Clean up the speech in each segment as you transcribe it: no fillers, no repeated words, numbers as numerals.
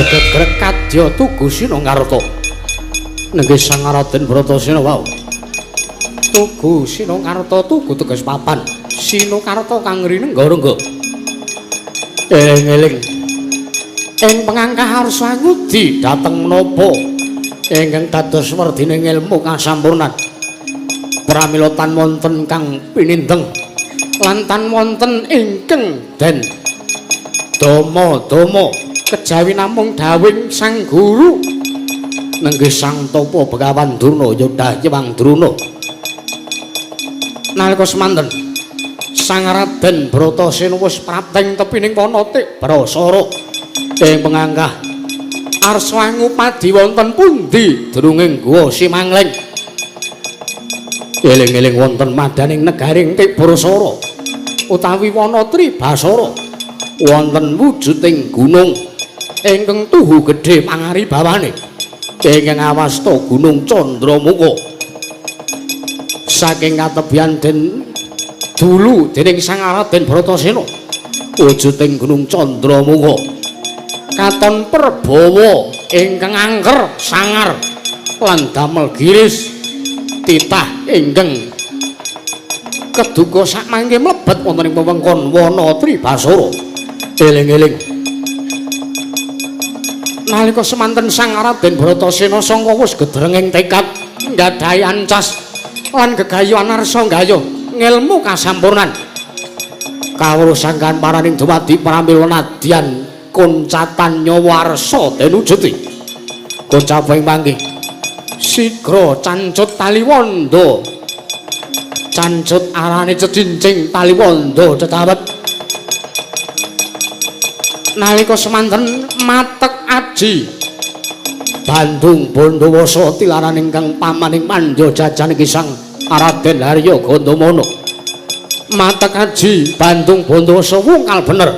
Jegegrek kadya tugu Sinangarta. Nenggih Sang Raden Bratasena wau. Tugu Sinangarta tugu teges papan. Sinakarta kang rinengga-rengga. Eling-eling ing pengangkah arsa ngudi dhateng menapa ingkang dados werdine ilmu kasampurnan. Pramila tan wonten kang pinindeng lan tan wonten ingkang den dama-dama kejawi namung dawing Sang Guru nenggih Sang Tapa Begawan Durna Yudha Hyang Druna. Nalika semanten Sang Raden Bratasena wis prapteng tepining wana Tibrasara ing pengangkah arsa ngupadi wonten pundi drunging guwa Simangling. Eling-eling wonten madaning negaring Tibrasara utawi wana Tribasara wonten wujuding gunung ingkang tuhu gedhe pangaribawane ingkang awasta Gunung Candramuka. Saking katebian den dulu dening Sang Raden Bratasena wujuding Gunung Candramuka katon perbawa ingkang angker sangar lan damel giris titah ingkang keduga sakmangke mlebet wonten ing wewengkon wana Tribasara. Eling-eling nalika semanten Sang Raden Bratasena sangka wis gedrenging tekad nggadahi ancas lan gegayuhan arsa nggayuh ngelmu kasampurnan kawruh sangkan paraning dumadi pramila nadyan koncatan nyawa arsa den wujuti. Kocap ing mangke sigra cancut taliwonda, cancut arane cecincing taliwonda cecawet. Nalika semanten matek aji Bandung Bondowoso tilaran ingkang pamaning mandya jajan iki Sang Raden Harya Gandamana. Matek aji Bandung Bondowoso wungkal bener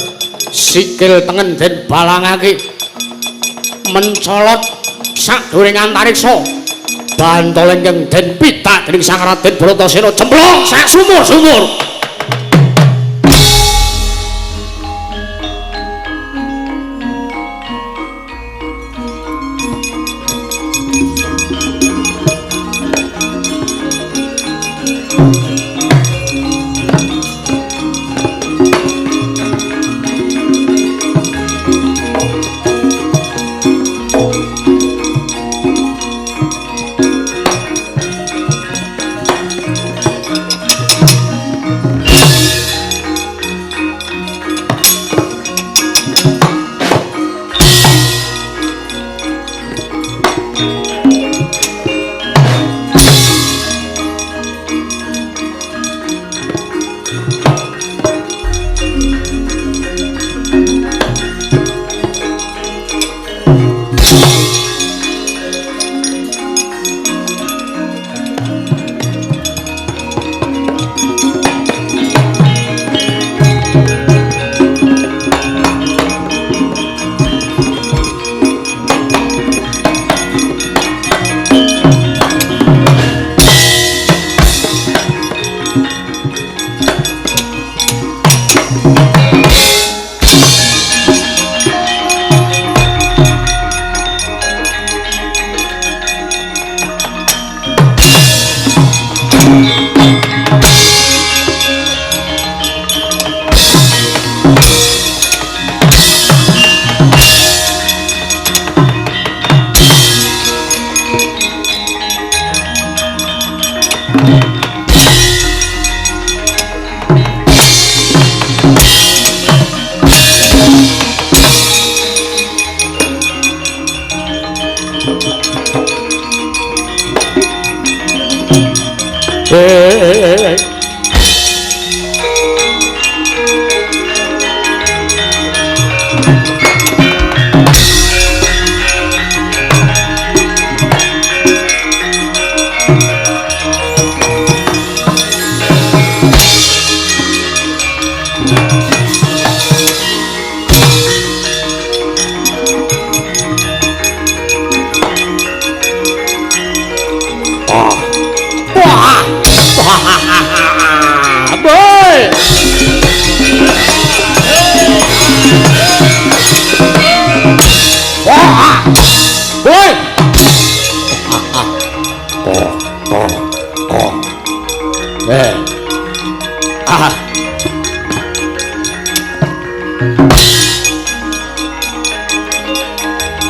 sikil tengen den balangake mencolot sakduring antariksa bantol ingkang den pitak dening Sang Raden Bratasena cemplung sak sumur-sumur.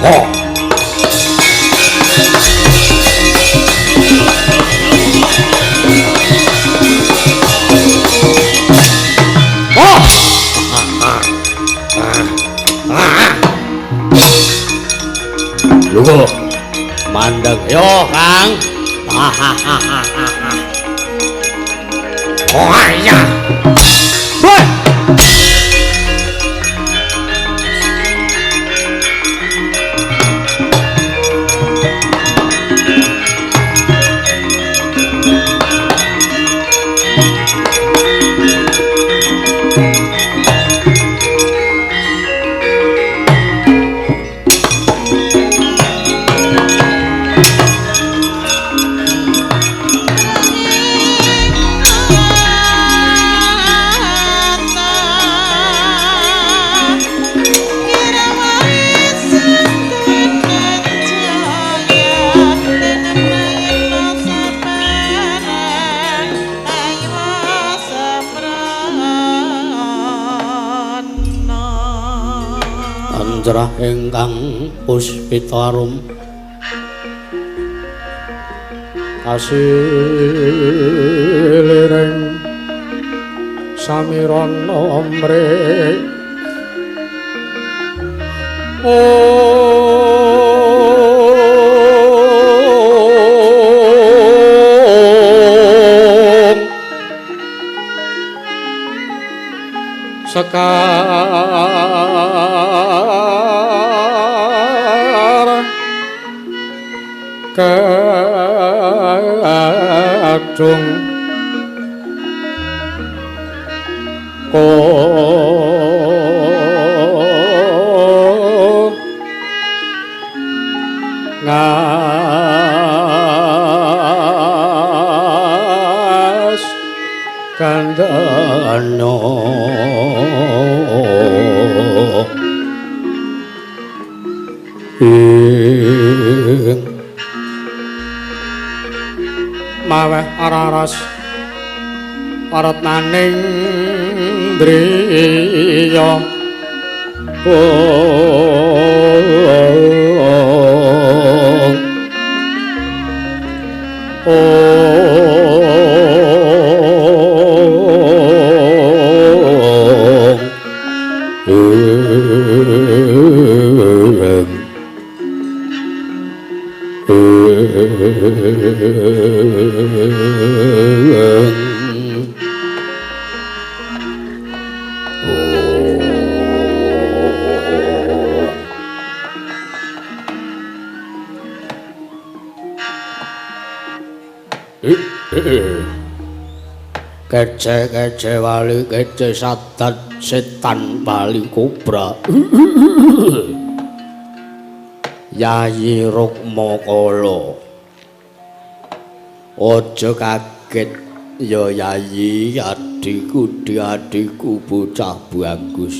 Ho. Oh. Lho, mandeg yo, Kang. Oh iya. Woi. Anjrah ingkang puspita arum kasiliring samirana mrih Om Sekar kadung ko ngas kandhana ing maweh araras aratnaning driya Kece-kece wali kece sadat setan wali kobra. Yayi Rukma Kala, aja kaget ya Yayi, adhiku adhiku bocah bagus.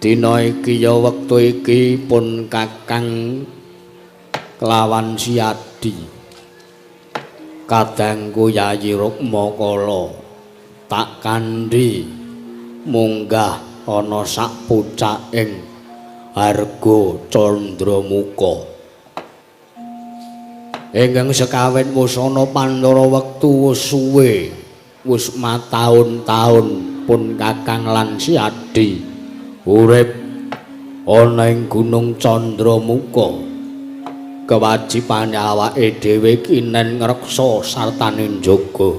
Dina iki ya wektu iki pun kakang kelawan Siadi. Kadangku Yayi Rukma Kala tak kandhi munggah ana sak pucaking Harga Candramuka. Ingkang sekawit wusana pandhara wektu wis suwe, wis mataun-taun pun kakang lan Siadi urip ana ing Gunung Candramuka. Kewajibane awake dhewe kinen ngreksa sartane njaga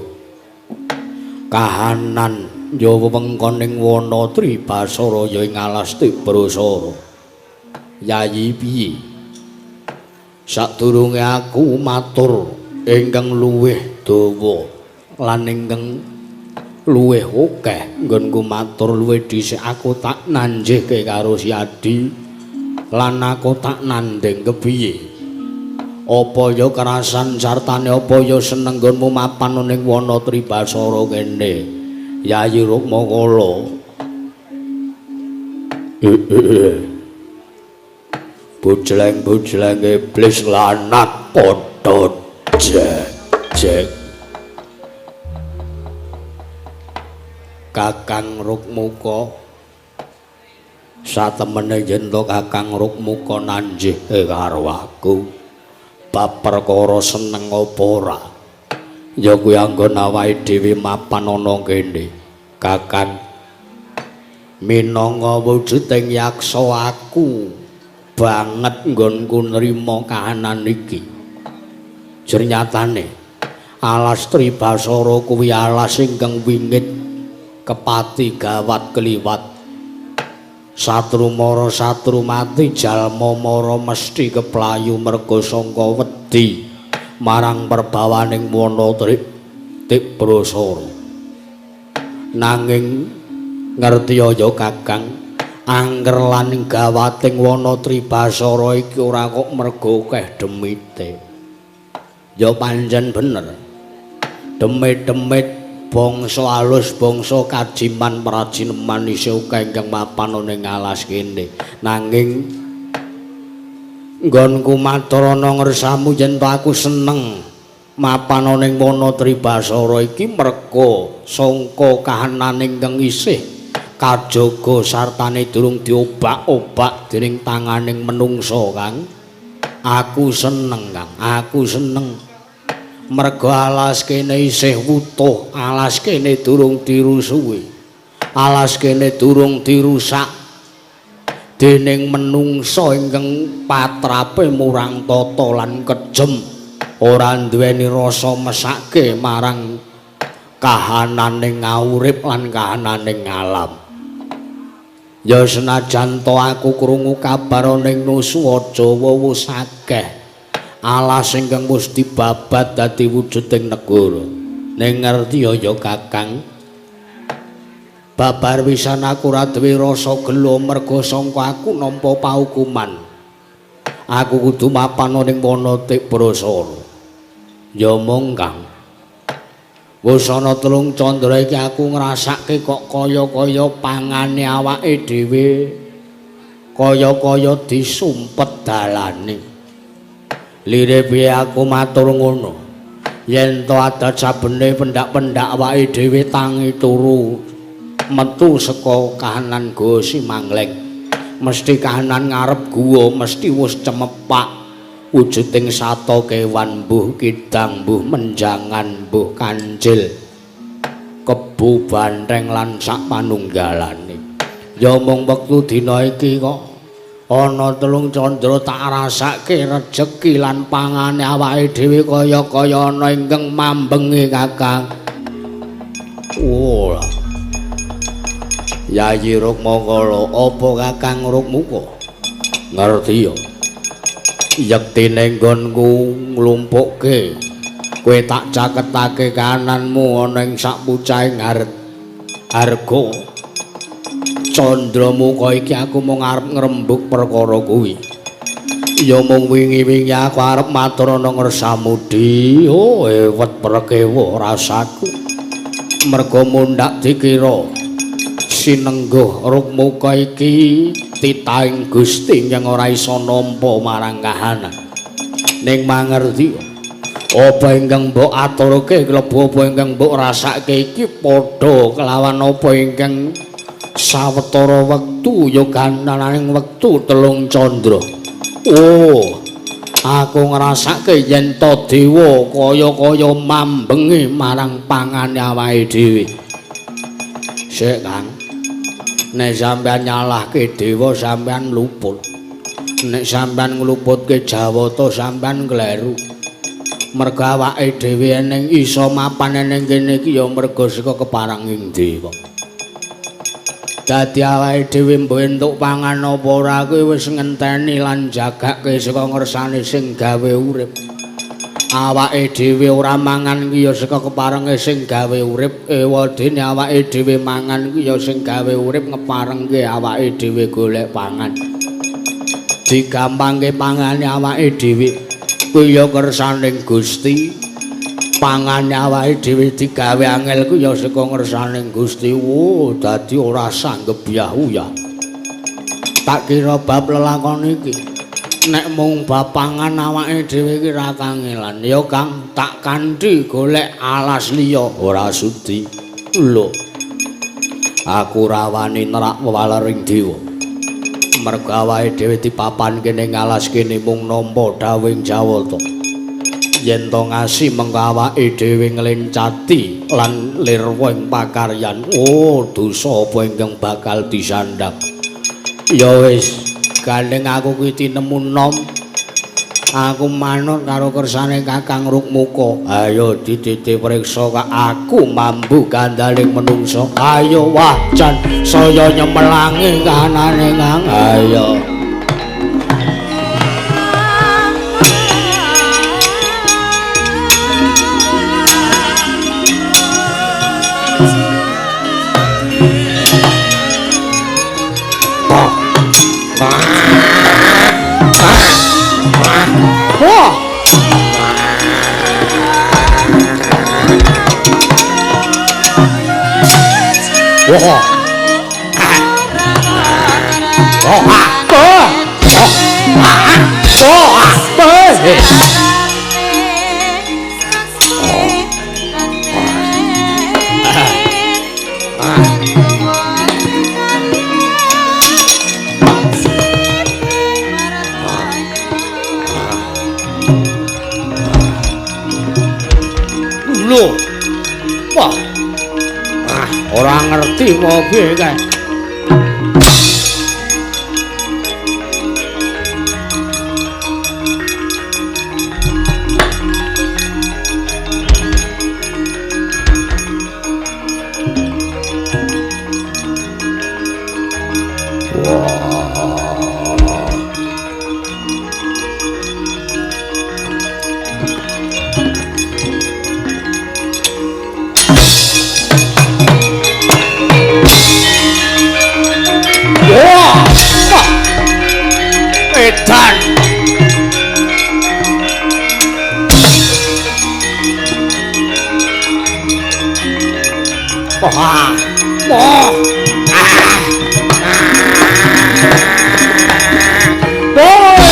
kahanan ya wewengkon ing wana Tribasara ya ing alas Tibrasara. Yayi piye? Sadurunge aku matur ingkang luwih dawa lan ingkang luwih akeh nggonku matur luwih dhisik aku tak nanjihke karo Siadi lan aku tak nandhing kepiye? Apa ya kerasan sartane apa ya seneng nggonmu mapan ning wana Tribasara kene Yayi Rukma Kala. Bujleng-bujleng iblis lanat padha jejeg. Kakang Rukmuka, satemene yen to Kakang Rukmuka nanjih karo aku bab perkara seneng apa ora, ya kuwi anggon awake dhewe mapan ana kene. Kakang, minangka wujuding yaksa aku banget nggonku nrima kahanan iki. Jernyatane alas Tribasara kuwi alas ingkang wingit kepati gawat kliwat. Satru mara satru mati, jalma mara mesti keplayu merga sangka wedi marang perbawaning wana Tribrasara. Nanging ngerti ya Kakang, angger lan gawating wana Tribasara iki ora kok merga akeh demite. Ya pancen bener. Demit-demit bangsa alus, bangsa kajiman prajineman isih akeh ingkang mapan ning alas kene. Nanging nggonku matur ana ngersamu yen to aku seneng mapan ning wana Tribasara iki merga sangka kahanan ingkang isih kajaga sartane durung diobak-obak dening tanganing menungsa, Kang. Aku seneng, Kang. Aku seneng. Merga alas kene isih wutuh, alas kene durung dirusuhi, alas kene durung dirusak dening menungsa ingkang patrape murang tata lan kejem, ora duweni rasa mesake marang kahananing urip lan kahananing alam. Ya senajan to aku krungu kabar ning Nuswa Jawa wis akeh alas ingkang wis dibabat dadi wujuding negara. Ning ngerti ya Kakang, babar wisan aku ora duwe rasa gelo merga sangka aku nampa paukuman. Aku kudu mapan ning wana Tribrasara. Ya mung Kang, wis ana 3 candra iki aku ngrasake kok kaya-kaya pangane awake dhewe kaya-kaya disumpet dalane. Lire piye aku matur ngono? Yen to adat sabene pendak-pendak awake dhewe tangi turu metu saka kahanan Goa Simangleng, mesti kahanan ngarep guwa mesti wis cemepak wujuding sato kewan, mbuh kidang, mbuh menjangan, mbuh kancil, kebu banteng lan sak panunggalane. Ya mung wektu dina iki kok ana 3 candra tak rasake rejeki lan pangane awake dhewe kaya-kaya ana ingkang mambengi, Kakang. Oh. Yayi Rukmakala, apa Kakang Rukmuka? Ngerti ya. Yektine nggonku nglumpukke kowe tak caketake kananmu ana ing sak pucahing harga. Candramuka iki aku mung arep ngrembug perkara kuwi. Ya mung wingi-wingi aku arep matur ana ngersamu, Di. Oh, ewet prekewa rasaku. Merga mundhak dikira sinengguh Rukmuka iki titahing Gusti ingkang ora iso nampa marang kahanan. Ning mangerti apa ingkang mbok aturke klebu apa ingkang mbok rasake iki padha kelawan apa ingkang sawetara wektu ya gananing wektu 3 candra. Oh, aku ngrasake yen to dewa kaya-kaya mambengi marang pangane awake dhewe. Sik, Kang. Nek sampeyan nyalahke dewa sampeyan luput. Nek sampeyan ngluputke Jawata sampeyan kleru. Merga awake dhewe ning iso mapan ning kene iki ya merga saka keparenging dewa. Dadi awake dhewe mbok entuk pangan apa ora kuwi wis ngenteni lan jagake saka ngersane sing gawe urip. Awake dhewe ora mangan ki ya saka keparenge sing gawe urip, ewadene awake dhewe mangan ki ya sing gawe urip ngeparengke awake dhewe golek pangan. Digampangke pangane awake dhewe kuwi ya kersaning Gusti. Pangane awake dhewe digawe angel ku ya saka ngersaning Gusti. Oh, dadi ora sanggup yah-uyah. Tak kira bab lelakon iki nek mung bab pangan awake dhewe iki ra kangelan. Ya Kang, tak kanthi golek alas liya ora sudi. Lho. Aku ora wani nerak wewalering dewa. Merga awake dhewe dipapan kene ngalas kene mung nampa dawuhing Jawata. Yen to ngasi mengko awake dhewe nglencati lan lirwa ing pakaryan. Oh, dosa apa ingkang bakal disandhang. Ya wis, gandeng aku kuwi tinemu nom. Aku manut karo kersane Kakang Rukmuka. Ayo dititi priksa kak aku mambu gandaling menungsa. Ayo wah jan saya nyemelangi kanane Kang. Ayo. Wah. Wah. Wah. Lho. Wah. Ah, ora ngerti apa piye kae. Edan. Wah. Wah. Woi.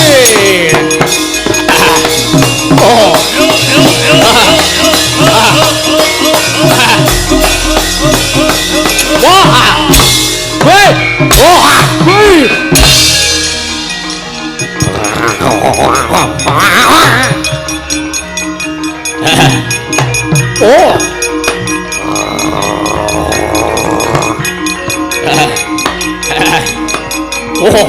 Oh. Wah. Woi. Wah. Woi. Oh. Oh.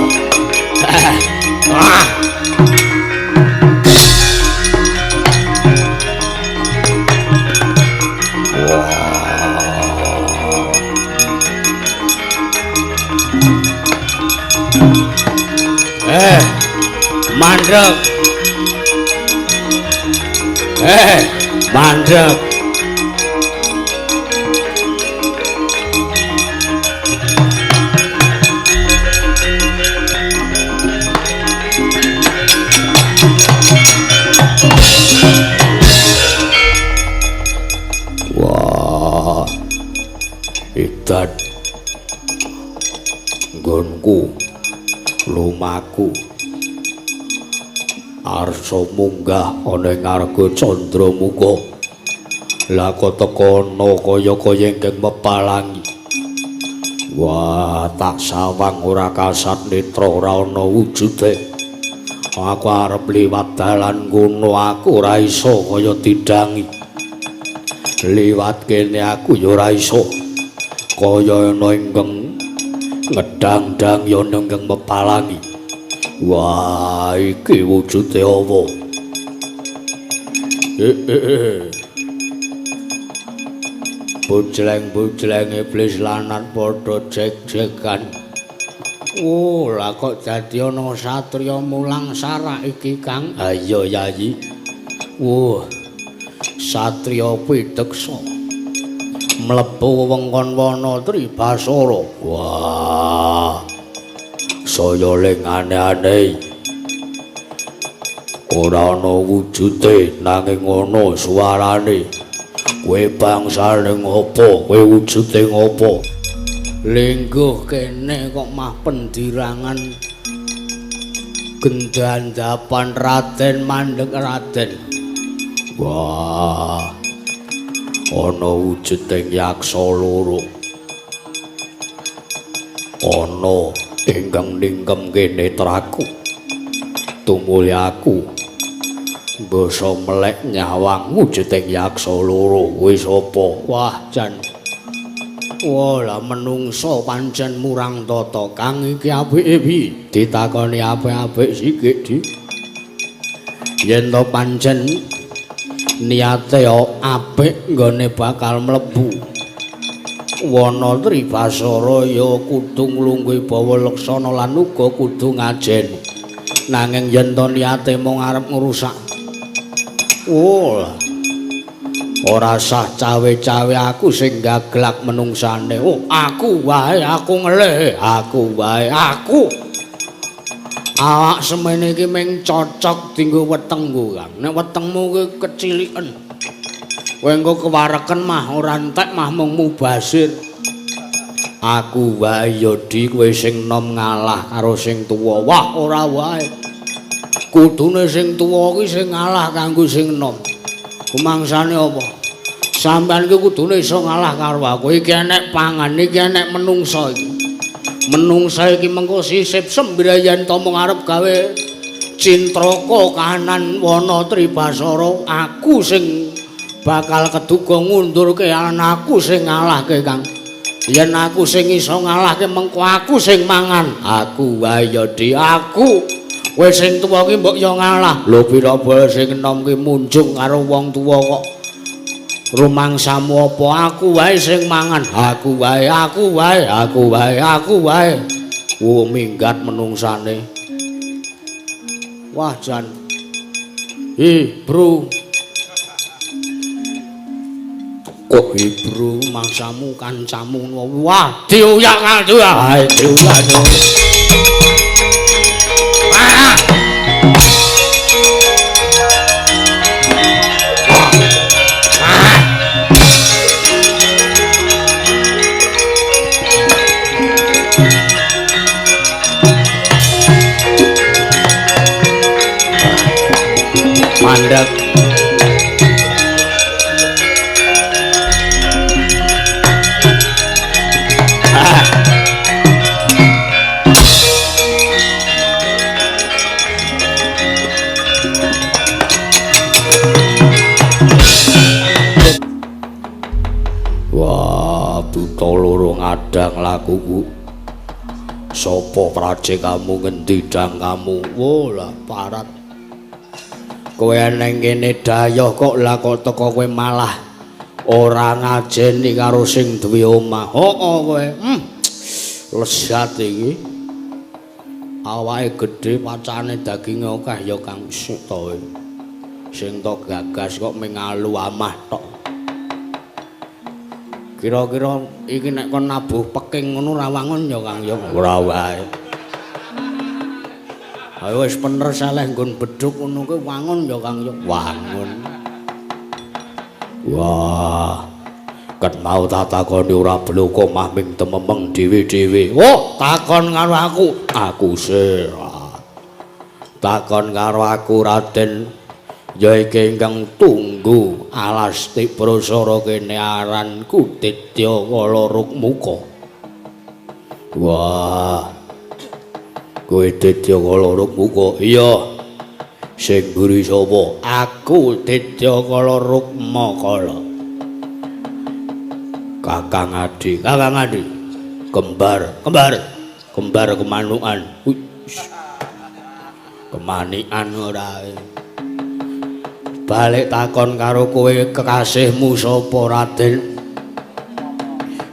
Mandek. Mandek. Wah. Edan. Nggonku lumaku. Arsa munggah ana ing ngarga Candramuka. Lah kok teka ana kaya-kaya ingkang mepalangi. Wah, tak sawang ora kasat netra ora ana wujude. Aku arep liwat dalan kono aku ora iso kaya didangi. Liwat kene aku ya ora iso. Kaya ana ingkang ngedang-dang ya ana ingkang mepalangi. Wah, iki wujude apa? Bojleng-bojleng iblis lanat padha jek-jekan. Oh, lah kok dadi ana satriya mulang sarak iki, Kang? Ha iya, Yayi. Wah, satriya pideksa mlebu wewengkon wana Tribasara. Wah. Saya ling aneh-aneh. Ora ana wujude nanging ana suarane. Kowe bangsane ngopo? Kowe wujude ngopo? Lingguh kene kok mah pendirangan gendhandapan Raden mandeg Raden. Wah. Ana wujuding yaksa loro. Ana ingkang ningkem kene traku. Tumuli aku basa melek nyawang wujuding yaksa loro. Kowe sapa? Wah, jan. Wah, lah menungsa pancen murang tata. Kang iki apike piye? Ditakoni apik-apik sikik, Dik. Yen to pancen niate apik nggone bakal mlebu wana Tribasara ya kudu nglungguhi bawa laksana lan uga kudu ngajen. Nanging yen to niate mung arep ngrusak, oh, ora sah cawe-cawe aku sing gaglak menungsane. Oh, aku wae aku ngelih, aku wae aku. Awak semene iki mung cocok dienggo wetengku, Kang. Nek wetengmu kuwi keciliken, kowe engko kewareken mah ora entek mah mung mubazir. Aku wae ya Di, kowe sing nom ngalah karo sing tuwa. Wah, ora wae. Kudune sing tuwa kuwi sing ngalah kanggo sing nom. Kumangsane apa? Sampeyan iki kudune iso ngalah karo aku. Iki enek pangan, iki enek menungsa iki. Menungsa iki mengko sisip sembrayan to mung arep gawe cintraka kahanan wana Tribasara. Aku sing bakal keduga ngundurke anakku sing ngalahke, Kang. Yen aku sing iso ngalahke mengko aku sing mangan. Aku wae ya Di, aku. Kowe sing tuwa ki mbok ya ngalah. Lho pira bae sing enom ki munjung karo wong tuwa kok rumangsamu apa? Aku wae sing mangan. Aku wae, aku wae, aku wae, aku wae. Wo minggat menungsane. Wah jan. Hi, Bro. Kok hi, Bro, mangsamu kancamu. Wah, diuyak kaldu. Ae diuyak. Ah. Mandek. Wah, buta loro ngadang lakuku. Sapa praje kamu ngendi dang kamu? Wah, lah parat. Kowe neng kene dayoh kok lah kok teko kowe malah ora ngajeni karo sing duwe omah. Heeh kowe. Lesat iki. Awake gedhe pacane daginge akeh ya Kang. Sik to. Sing tok gagas kok mung alu amah tok. Kira-kira iki nek kon nabuh peking ngono ora wangun ya Kang ya. Ora wae. Ayo wis pener saleh nggon bedhug ngono kuwi wangun ya Kang ya. Wangun. Wah. Ket mau tak takoni ora bloko mah ming tememeng dhewe-dhewe. Oh, takon karo aku. Aku serat. Takon karo aku Raden. Ya iki ingkang tunggu alas Tiprasara kene aranku Ditya Kala Rukmuka. Wah. Kowe Ditya Kala Rukmuka? Iya. Sing mburi sapa? Aku Ditya Kala Rukmakala. Kakang Adi, Kakang Adi. Kembar, kembar. Kembar kemanukan. Kemanikan ora. Balik takon karo kowe kekasihmu sapa Raden?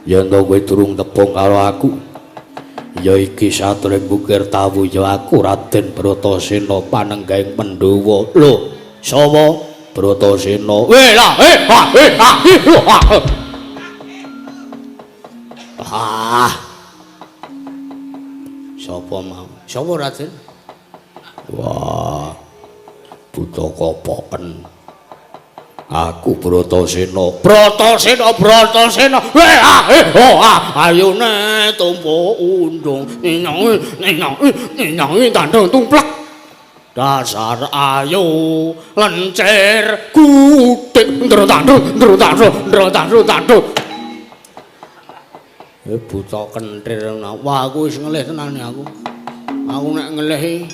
Yen to kowe durung tepung karo aku. Ya iki satring bukir tawu ya aku Raden Bratasena panenggahing Pandhawa. Lho, sapa Bratasena? Weh lah, eh ha eh ha hi ha. Ah. Sapa mau? Sapa Raden? Wah. Buta kopoken. Aku Bratasena. Bratasena, Bratasena. Weh ah eh oh ah. Ayune tumpu undung. Nyong nyong nyong tandung tumplek. Dasar ayu lencir kutik ndro tandung ndro tandung ndro tandung tandung. Buta kenthir. Wah, aku wis ngelih tenan aku. Aku nek ngelih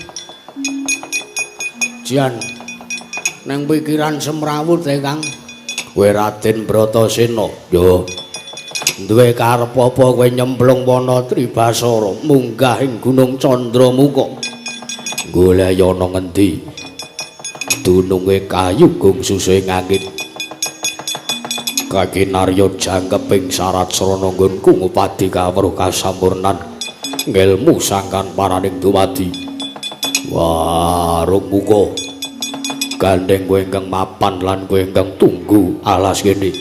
jan nang pikiran semrawut e, Kang. Kowe Raden Bratasena, yo. Duwe karep apa kowe nyemplung wana Tribasara munggah ing Gunung Candramuka? Golek ana ngendi? Dununge kayu gung susuhe ngangin. Kakinarya jangkeping sarat srana nggonku ngupadi kawruh kasampurnan ngelmu sangkan paraning dumadi. Wah, Rukmuka, gandeng kowe ingkang mapan lan kowe ingkang tunggu alas kene.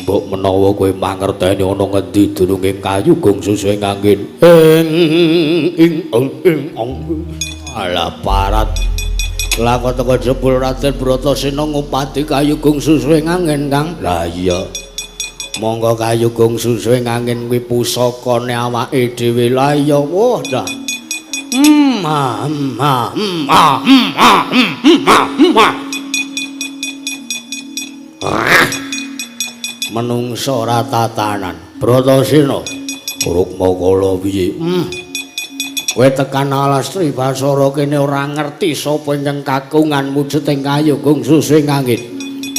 Mbok menawa kowe mangerteni ana ngendi dununge kayu gung susuhe ngangin. Ing ing ing ing. Alah parat. Lah kok teko jebul Raden Bratasena ngupadi kayu gung susuhe ngangin, Kang. Lah iya. Monggo kayu gung susuhe ngangin kuwi pusakane awake dhewe. Lah iya, wah dah. Menungso ora tatanan. Bratasena, Rukmakala piye? Kowe tekan alas Tribasara kene ora ngerti sapa ingkang kagungan wujuding kayu gung susuhe ngangin.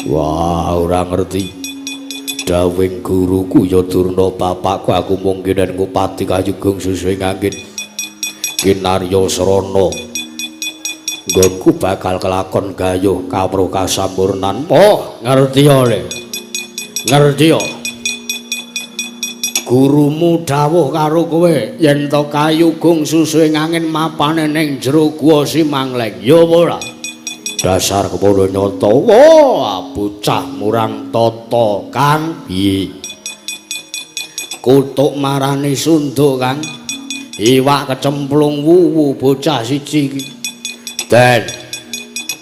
Wah, ora ngerti. Dawing guruku ya Durna bapakku aku mung kenen ngupati kayu gung susuhe ngangin. Kinarya srana nggonku bakal kelakon gayuh kawruh kasampurnan. Oh, ngerti ya, Le. Ngerti ya. Gurumu dawuh karo kowe yen to kayu gung susuhe ngangin mapane ning jero guwa Simangleng. Ya apa ora? Dasar kepala nyata. Wah, bocah murang tata, Kang. Piye? Kutuk marani sunduk, Kang. Iwak kecemplung wuwu bocah siji iki. Den.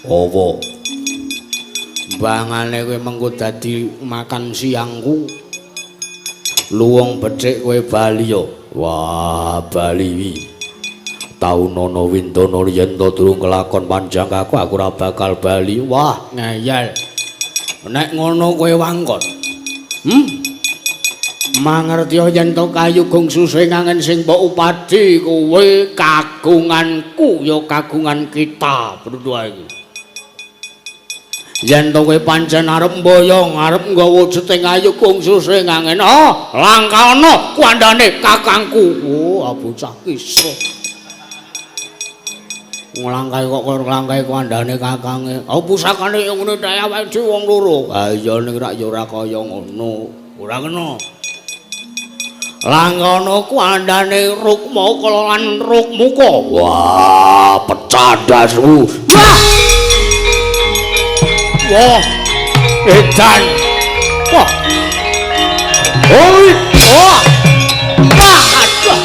Apa? Bangane kowe mengko dadi makan siangku. Luwung becik kowe bali ya. Wah, bali wi. Taunana windana yen to durung kelakon panjang aku ora bakal bali. Wah, ngeyel. Nek ngono kowe wangkon. Mangerti yen to kayu gung susuhe ngangin sing mbok upadi kowe kagunganku ya kagungan kita berdua iki. Yen to kowe pancen arep mboyong, arep nggawa wujuding kayu gung susuhe ngangin, oh, langka ana kuandane kakangku. Oh, bocah kisruh. Nglangkai kok koyo nglangkai kuandane kakange. Oh, pusakane yo ngene ta awake dhewe wong loro. Ha iya ning rak ya ora kaya ngono. Ora kena. Langkana kuandane Rukmaka lan Rukmuka. Wah, pecah ndasmu. Wah! Wah, edan. Wah. Oi, wah. Wah, aduh.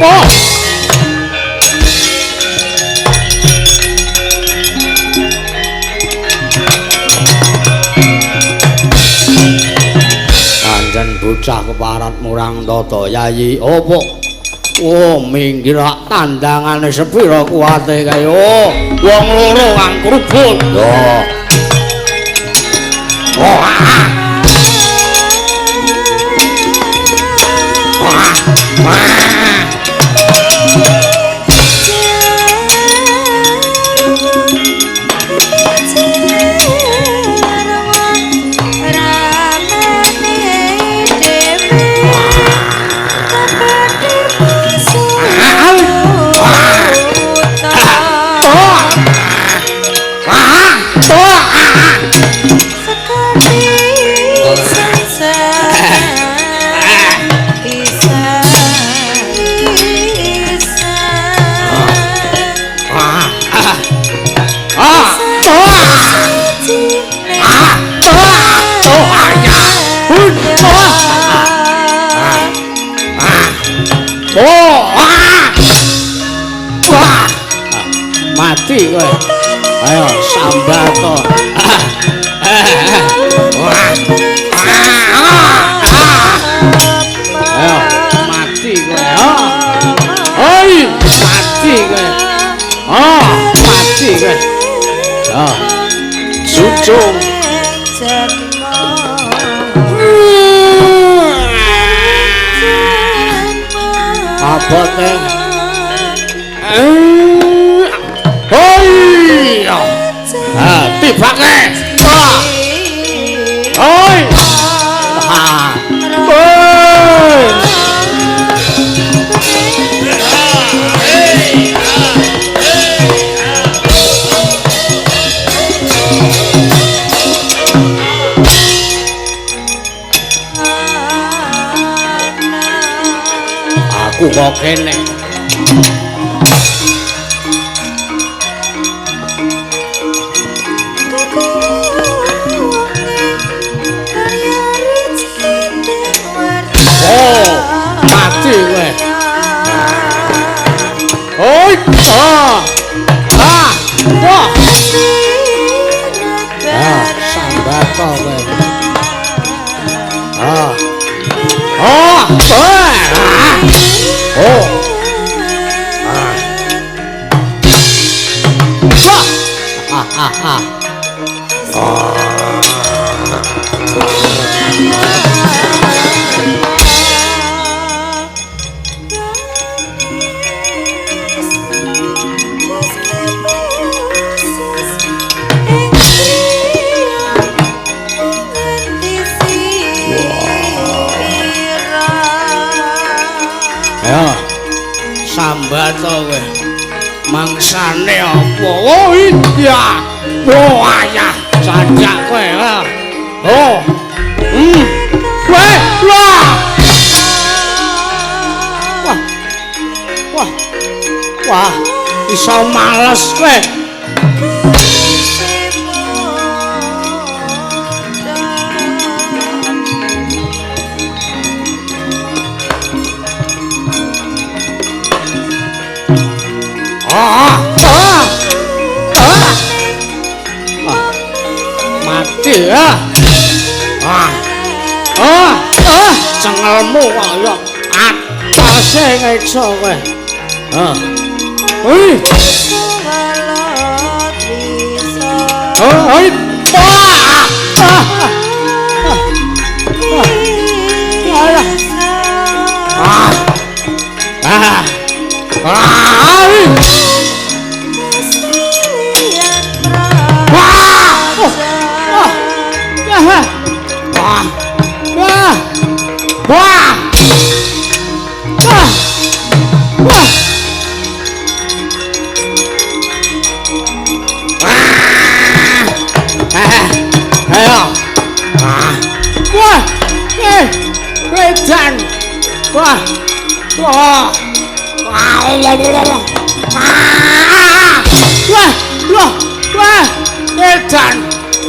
Wah. Bocah keparat murang tata yayi opo? Oh, minggir rak tandangane sepira kuwate kae. Oh, wong loro kang krubut. Yo. Oh. Wah. Wah. Mati kowe. Ayo sambat to. Ayo mati kowe. Oi, mati kowe. Ah. Cucung. Abote. Hoi. Ah, tibake. Ah. Hoi. Ah. Hoi. Aku kok kene. Oh, mati kowe. Oi, ah. Ah, wah. Ah, sambato kowe. Ah. Ah, ah. Oh. Ah. Wah. Ah, ah, ah. Ya. Sambato kowe. Mangsane apa? Oh iya. Oh ayah, sajak kowe. Oh. Weh, wah. Wah. Wah. Wah, iso males kowe. Ah, ah, ah, ah, mati ya. Ah, ah, ah, cengelmu kaya atase ngekso kowe. Ah. Hei. Oh, hei. Ah, ah, ah. Ah. Ah. Ah. Wah. Wah. Wah. Wah. Wah. Ah. Ayo. Ah. Wah. Eh. Wedan. Wah. Wah. Wah. Wah. Wah. Wah. Wedan.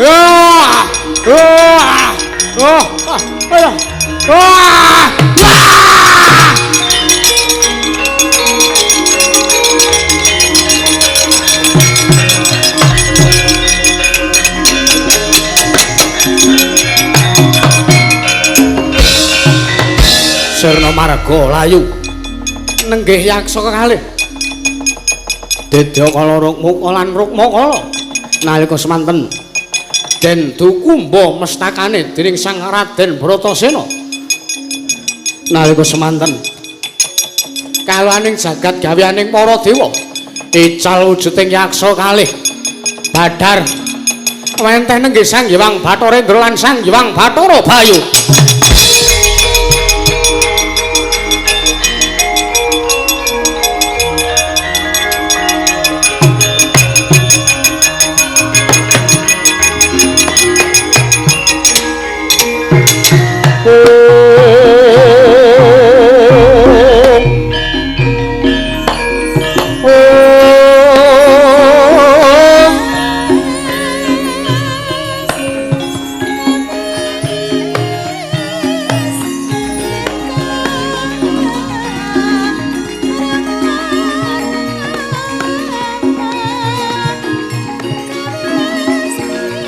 Wah. Wah. Oh, ayo. Wah! Wah! Sirna marga layu nenggih yaksa kekalih. Dedya kala Rukmaka lan Rukmakala nalika semanten den dukumba mestakane dening Sang Raden Bratasena. Nalika semanten kaluaning jagat gaweaning para dewa ical wujuding yaksa kalih badhar wenteh nenggih Sang Hyang Bathara Indra lan Sang Hyang Bathara Bayu.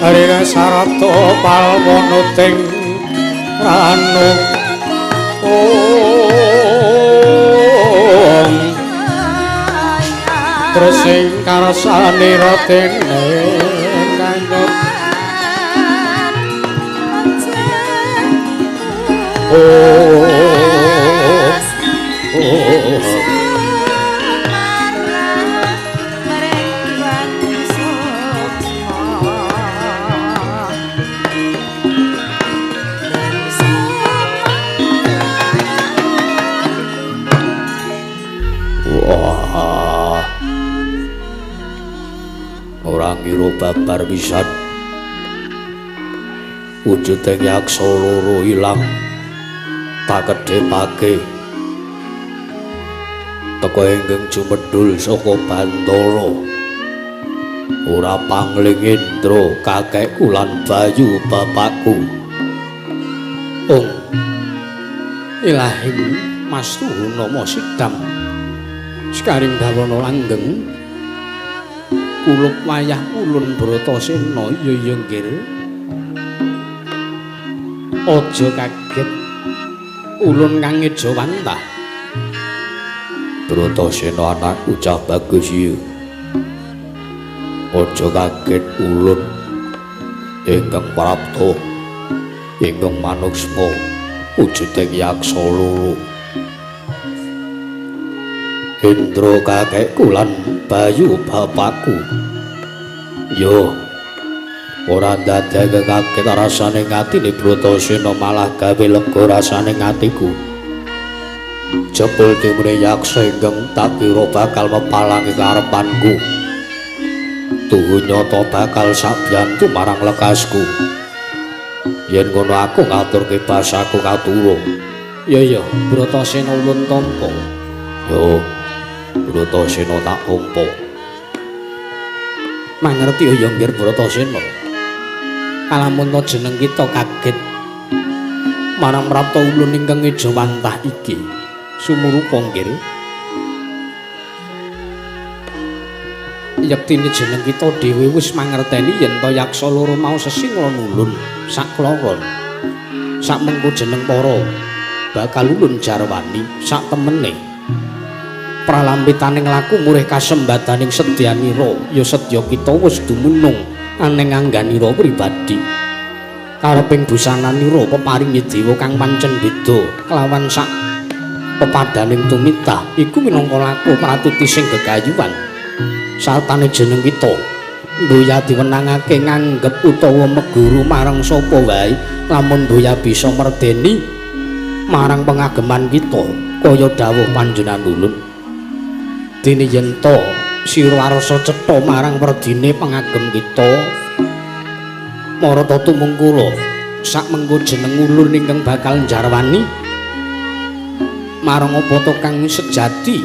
Arina sarata palwonuting ranu ong tresing karsanira dene Oh. Wah. Ora ngira babar pisan. Wujuding yaksa loro ilang tak kedhepake. Teka ingkang jumedhul saka Bantala. Ora pangling Indra kakekku lan Bayu bapakku. Ong Ilahing Mas Tuhu nama sidam. Sekaring bawana langgeng kulup wayah ulun Bratasena. Iya iya nggir. Aja kaget ulun kang ngejawantah. Bratasena anakku cah bagus iya. Aja kaget ulun ingkang prapta ingkang manuksma wujuding yaksa loro. Indra kakekku lan Bayu bapakku. Yo ora ndadekake kaget rasane atine Bratasena malah gawe lega rasane atiku. Jebul timune yaksa ingkang tak kira bakal mepalangi karepanku. Tuhu nyata bakal sabyantu marang lekasku. Yen ngono aku ngaturke basaku katura. Ya ya Bratasena ulun tampa. Yo Bratasena tak tampa. Mangerti ya nggir Bratasena. Kalamun ta jeneng kita kaget marang prapta ulun ingkang ngejawantah iki. Sumurupa nggir. Yektine jeneng kita dhewe wis mangerteni yen ta yaksa loro mau sesinglon ulun sakloron. Sakmengko jeneng para bakal ulun jarwani sak temene. Pralampitaning laku murih kasembadaning sedyanira ya sedya kita wis dumunung aneng angganira pribadi. Kareping busananira peparingi dewa kang pancen beda kelawan sak pepadaning tumitah iku minangka laku pratuti sing gegayuhan. Sartane jeneng kita mboya diwenangake nganggep utawa meguru marang sapa wae lamun mboya bisa merdeni marang pengageman kita kaya dawuh panjenengan ulun. Dene yen ta sira arsa cetha marang werdine pengagem kita marata tumungkula sak mengko jeneng ulun ingkang bakal njarwani marang apa ta kang sejati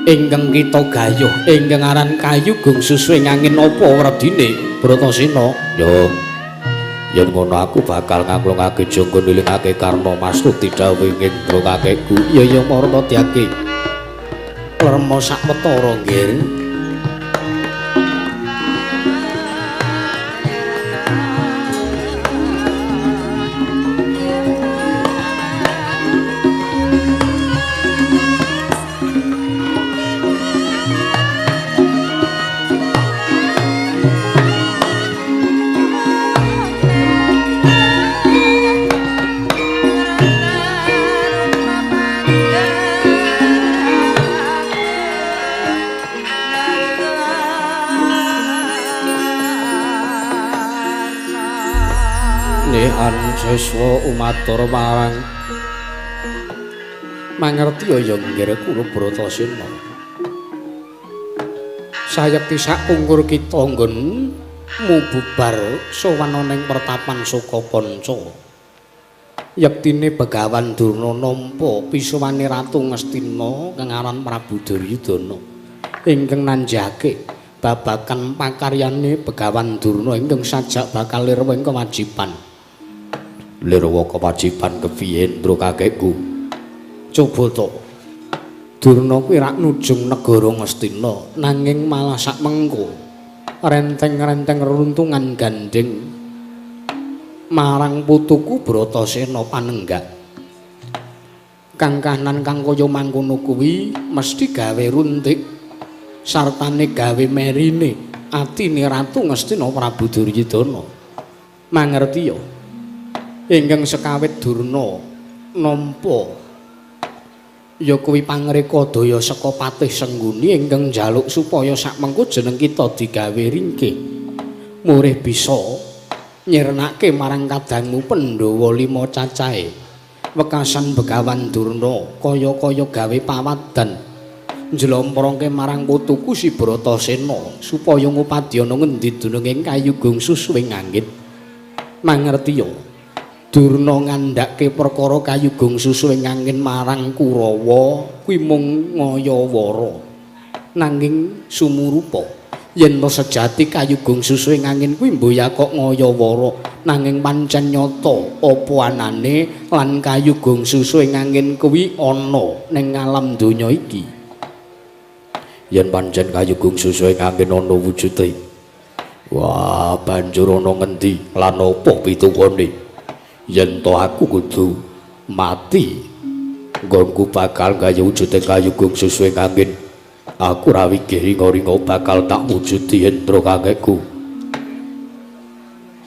ingkang kita gayuh ingkang aran kayu gung susu ing angin apa werdine Bratasena. Yo yen ngono aku bakal ngaklungake jangga nilingake karna mastuti dawuh Indra kakekku. Iya ya marata diake lerma sakwetara nggir. Siswa umatur marang mangerti ya nggir kula Bratasena. Sayekti sakpungkur kita nggon mububar sowan ana ing pertapan Sukapanca. Yektine Begawan Durna nampa pisuwane Ratu Ngastina kang aran Prabu Duryudana ingkang nanjake babagan pakaryane Begawan Durna ingkang sajak bakal lirwa ing kewajiban. Lirwa kewajiban kepiye Ndra kakekku? Coba to. Durna kuwi rak nujung negara Ngastina nanging malah sak mengko renteng-renteng reruntungan gandeng marang putuku Bratasena panenggak. Kang kahanan kang kaya mangkono kuwi mesti gawe runtik sartane gawe merine atine Ratu Ngastina Prabu Duryudana. Mangerti ya? Ingkang sekawit Durna nampa ya kuwi pangreka daya saka Patih Sengguni ingkang njaluk supaya sakmengko jeneng kita digawe ringkih murih bisa nyirnake marang kadangmu Pandhawa lima cacahe. Wekasan Begawan Durna kaya-kaya gawe pawadan njlomprongke marang putuku si Bratasena supaya ngupadyana ngendi dununging kayu gung susuwing anggit. Mangertiya Durna ngandhake perkara kayu gung susuwing angin marang Kurawa kuwi mung ngayawara, nanging sumurupa yen to sejati kayu gung susuwing angin kuwi mboya kok ngayawara, nanging pancen nyata apa anane lan kayu gung susuwing angin kuwi ana ning alam donya iki. Yen pancen kayu gung susuwing angin ana wujude, wah banjur ana ngendi lan apa pituwone? Yen to aku kudu mati, nggonku bakal gawe wujude kayu gung susuwing angin. Aku ra wigih ringa-ringa bakal tak wujudi Hendra kakekku.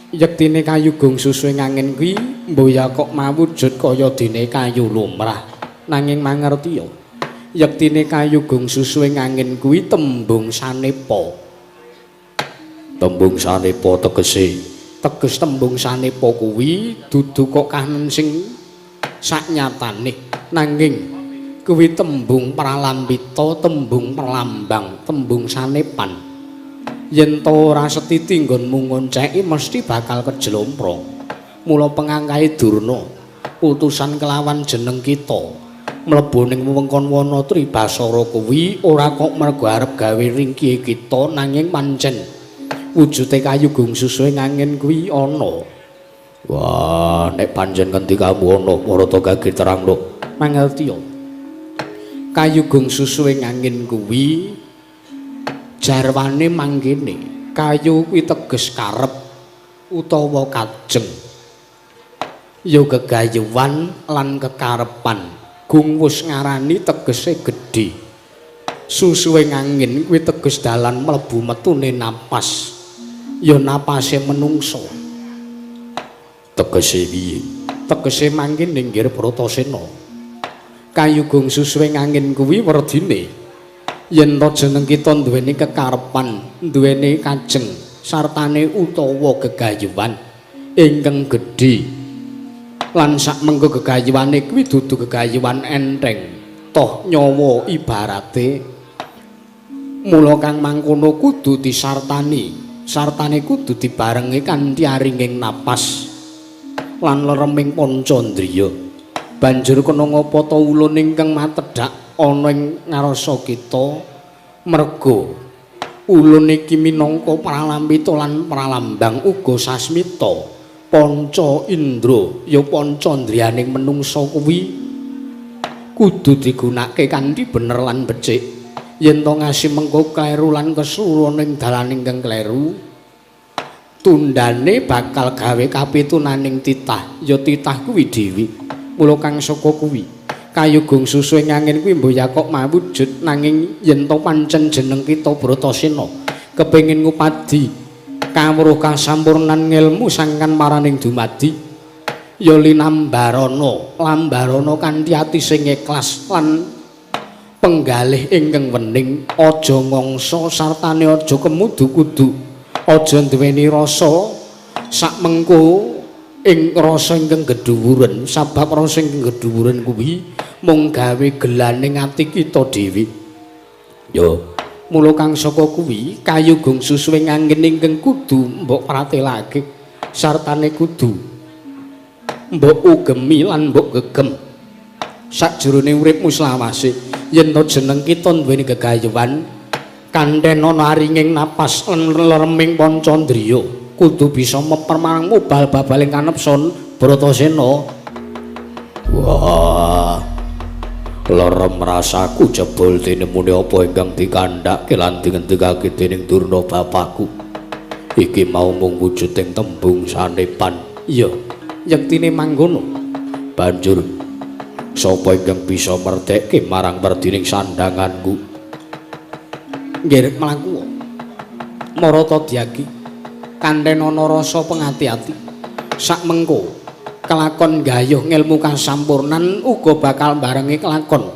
Yektine kayu gung susuwing angin kuwi mboya kok mawujud kaya dene kayu lumrah, nanging mangertiya yektine kayu gung susuwing angin kuwi tembung sanepa. Tembung sanepa tegese? Teges tembung sanepa kuwi dudu kok kahanan sing saknyatane, nanging kuwi tembung pralambita, tembung pralambang, tembung sanepan. Yen to ora setiti nggonmu ngonceki mesti bakal kejlomprong. Mula pengangkahe Durna utusan kelawan jeneng kita mlebu ning wewengkon wana Tribasara kuwi ora kok mergo arep gawe ringkihe kita, nanging pancen wujude kayu gung susuwing angin kuwi ana. Wah, nek pancen ngendikamu ana, Marata gage terangno. Mangertiya kayu gung susuwing angin kuwi jarwane mangkene, kayu kuwi teges karep utawa kajeng, ya gegayuhan lan kekarepan. Gung wis ngarani tegese gedhe, susuwing angin kuwi teges dalan mlebu metune napas, ya napase menungso. Tegese piye? Tegese mangkene nggih Bratasena, kayu gung susuwing angin kuwi werdine yen to jeneng kita duweni kekarepan, duweni kajeng sartane utawa gegayuhan ingkang gedhe, lan sakmengko gegayuhane kuwi dudu gegayuhan enteng, toh nyawa ibarate. Mula kang mangkono kudu disartani, sartane kudu dibarengi kanthi aringing napas lan lereming pancandriya. Banjur kena ngapa ta ulun ingkang matedhak ana ing ngarsa kita, merga ulun iki minangka pralambita lan pralambang uga sasmita panca indra, ya pancandriyaning menungsa kuwi kudu digunakake kanthi bener lan becik. Yen to ngasi mengko kleru lan kesuwun ing dalan ingkang kleru, tundane bakal gawe kapitunaning titah, ya titah kuwi dhewe. Mula kang saka kuwi kayu gung susuwing angin kuwi mboya kok mawujud, nanging yen to pancen jeneng kita Bratasena kepengin ngupadi kawruh kasampurnan ngelmu sangkan paraning dumadi, ya linambarana lambarana kanthi ati sing ikhlas lan penggalih ingkang wening, aja ngangsa sartane aja kemudu-kudu, aja duweni rasa sakmengko ing rasa ingkang gedhuwuren, sabab rasa ingkang gedhuwuren kuwi mung gawe gelaning ati kita dhewe. Ya, mula kang saka kuwi kayu gung susuwing angin ingkang kudu mbok pratelake sartane kudu mbok ugemi lan mbok gegem sakjroning uripmu selawase. Yen to jeneng kita duweni gegayuhan kanthen ana aringing napas lan lereming pancandriya, kudu bisa meper marang mubal babaling kanepson Bratasena. Wah, lerem rasaku jebul tinemune apa ingkang dikandhake lan dingendikake dening Durna bapakku. Iki mau mung wujuding tembung sanepan. Iya, yektine mangkono. Banjur sapa ingkang bisa merdekke marang werdining sandhanganku? Nggih mlaku Marata Dyagi kanthen ana rasa pengati-ati. Sakmengko Kelakon gayuh ngelmu kasampurnan uga bakal barengi kelakon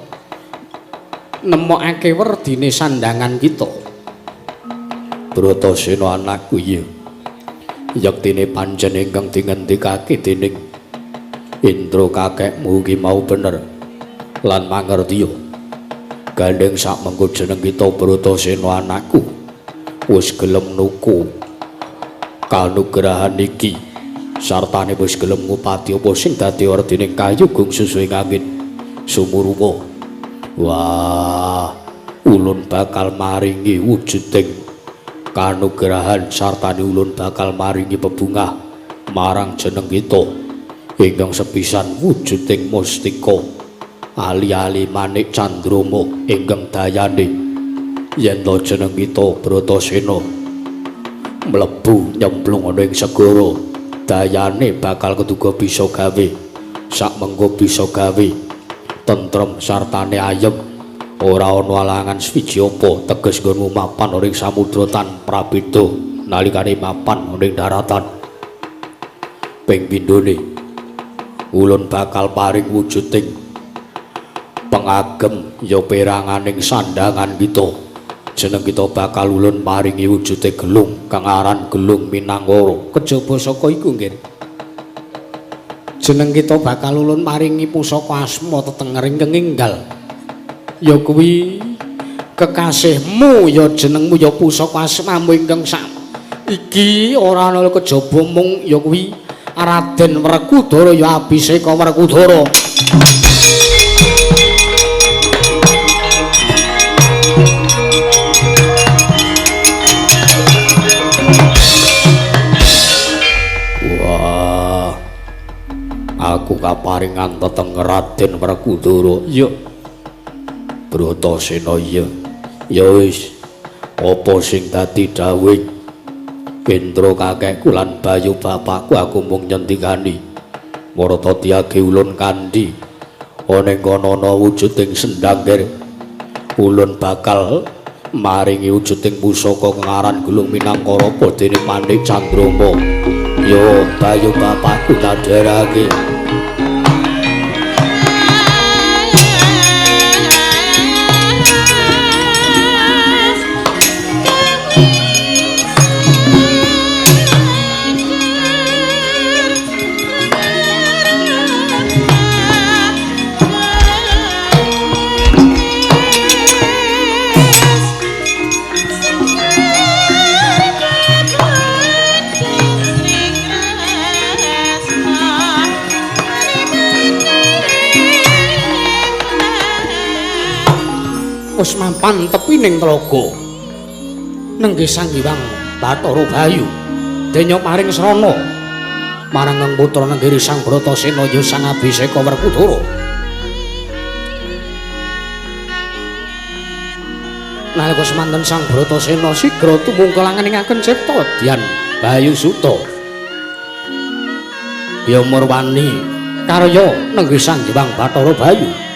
nemokake werdine sandangan kita. Bratasena anakku iya. Yektine pancen ingkang dingendikake dening Indra kakekmu ki mau bener lan mangertiya. Gandeng sak mengko jeneng kita Bratasena anakku wis gelem nuku kanugrahan iki sartane wis gelem ngupati apa sing dadi werdining kayugung susuhing angin sumurupa. Wah, ulun bakal maringi wujuding kanugrahan sartane ulun bakal maringi bebungah marang jeneng kita ingkang sepisan wujuding mustika ali-ali manik candrama ingkang dayane yen to jeneng kita Bratasena mlebu nyemplung ana ing segara dayane bakal keduga bisa gawe sak mengko bisa gawe tentrem sartane ayem ora ana alangan swiji apa teges nggonmu mapan ing samudra tan prabeda nalikane mapan ning daratan. Ping pindhone ulun bakal paring wujuding pengagem ya peranganing sandangan kita. Jeneng kita bakal ulun paringi wujude gelung kang aran Gelung Minangkara. Kejaba saka iku nggih, jeneng kita bakal ulun paringi pusaka asma tetenger ingkang enggal ya kuwi kekasihmu ya jenengmu ya pusaka asmamu ingkang sak iki ora ana kejaba mung ya kuwi Raden Werkudara ya Abiseka Werkudara. Wah, aku kaparingan tetenger Raden Werkudara. Iya Bratasena iya. Ya wis, apa sing dadi dawuh Indra kakekku lan Bayu bapakku aku mung nyendikani. Marata tiyage ulun kandhi ana ing kono ana wujuding sendang ger. Ulun bakal maringi wujuding pusaka kang aran Gelung Minangkara apa dene Manik Candrama. Yo Bayu bapakku nadherake. Wis mampan tepi ning tlaga nenggih Sang Hyang Bathara Bayu denya paring srana marang kang putra nenggih Sang Bratasena ya Sang Abiseka Werkudara. Nalika semanten Sang Bratasena sigra tumungkul angeningaken cipta Dyan Bayu Suta ya murwani karya nenggih Sang Hyang Bathara Bayu